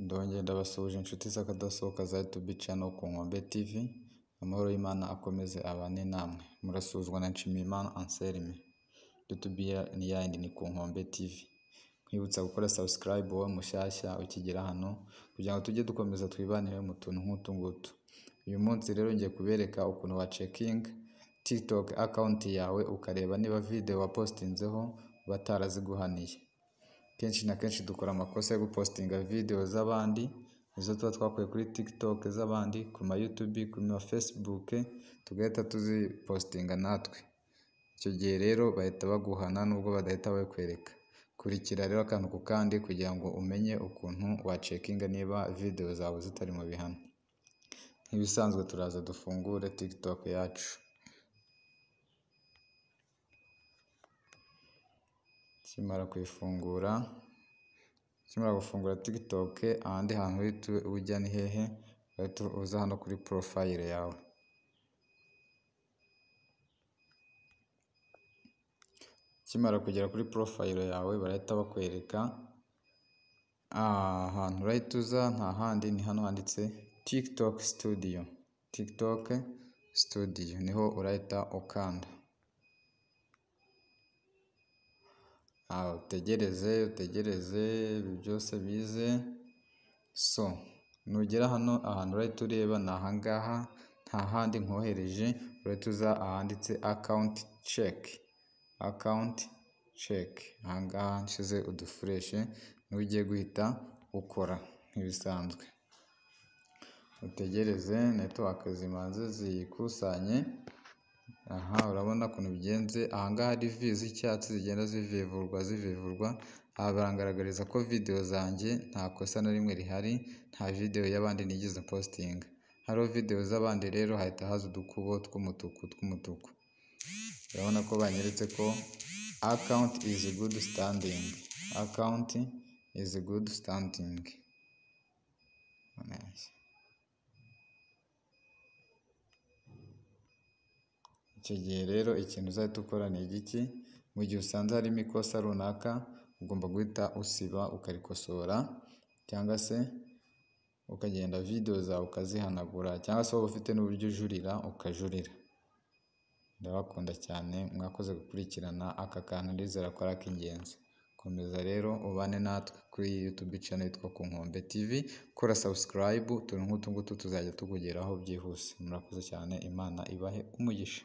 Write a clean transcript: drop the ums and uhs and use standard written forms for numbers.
Ndongeye ndabasuhuje inshuti z'akadasohoka za YouTube channel Ku Nkombe TV, amahoro y'Imana akomeze abane namwe. Murasuhuzwa na Nshimiyimana Anselme. YouTube ni yayindi ni Ku Nkombe TV. Nkwibutsa gukora subscribe wowe mushyashya ukigera hano kugira ngo tujye dukomeza twibanire mu tuntu nk'utu ngutu. Uyu munsi rero ngiye kubereka ukuntu wa checking TikTok account yawe ukareba niba video wapostinzeho bataraziguhaniye. Kenshi na kenshi dukora amakosa yo gupostinga video z'abandi, izo tuba twakuye kuri TikTok z'abandi, ku ma YouTube, ku ma Facebook, tugahita tuzipostinga natwe. Icyo gihe rero bahita baguhana nubwo badahita babikwereka. Kurikira rero akantu ku kandi kugira ngo umenye ukuntu wacekinga niba video zawe zitari mu bihano. Nk'ibisanzwe turaza dufungure TikTok yacu. Ukimara kuyifungura, ukimara gufungura TikTok, ahandi hantu uhita ujya ni hehe? Uhita uza hano kuri profile yawe. Ukimara kugera kuri profile yawe barahita bakwereka ahantu urahita uza, nta handi ni hano handitse TikTok Studio. TikTok Studio niho urahita ukanda. Utegereze utegereze ibi byose bize. So nugera hano ahantu urahita ureba ni ahangaha, nta handi nkohereje, urahita uza ahanditse account check. Account check ahangaha nshize udufureshe niho ugiye guhita ukora nk'ibisanzwe. Utegereze network zimanze zikusanye. Aha urabona ukuntu bigenze, ahangaha hari V z'icyatsi zigenda zivivurwa zivivurwa. Aha barangaragariza ko video zanjye nta kosa na rimwe rihari, nta video y'abandi nigeze postinga. Hariho video z'abandi rero hahita haza udukubo tw'umutuku tw'umutuku. Urabona ko banyeretse ko account is good standing. Account is good standing. Icyo gihe rero ikintu uzahita ukora ni igiki? Mu gihe usanze harimo ikosa runaka ugomba guhita usiba ukarikosora, cyangwa se ukagenda video zawe ukazihanagura, cyangwa se waba ufite n'uburyo ujurira ukajurira. Ndabakunda cyane, mwakoze gukurikirana aka kantu, ndizera ko ari ak'ingenzi. Komeza rero ubane natwe kuri YouTube channel yitwa Ku Nkombe TV, kora subscribe, utuntu nk'utu ngutu tuzajya tukugeraho byihuse. Murakoze cyane, Imana ibahe umugisha.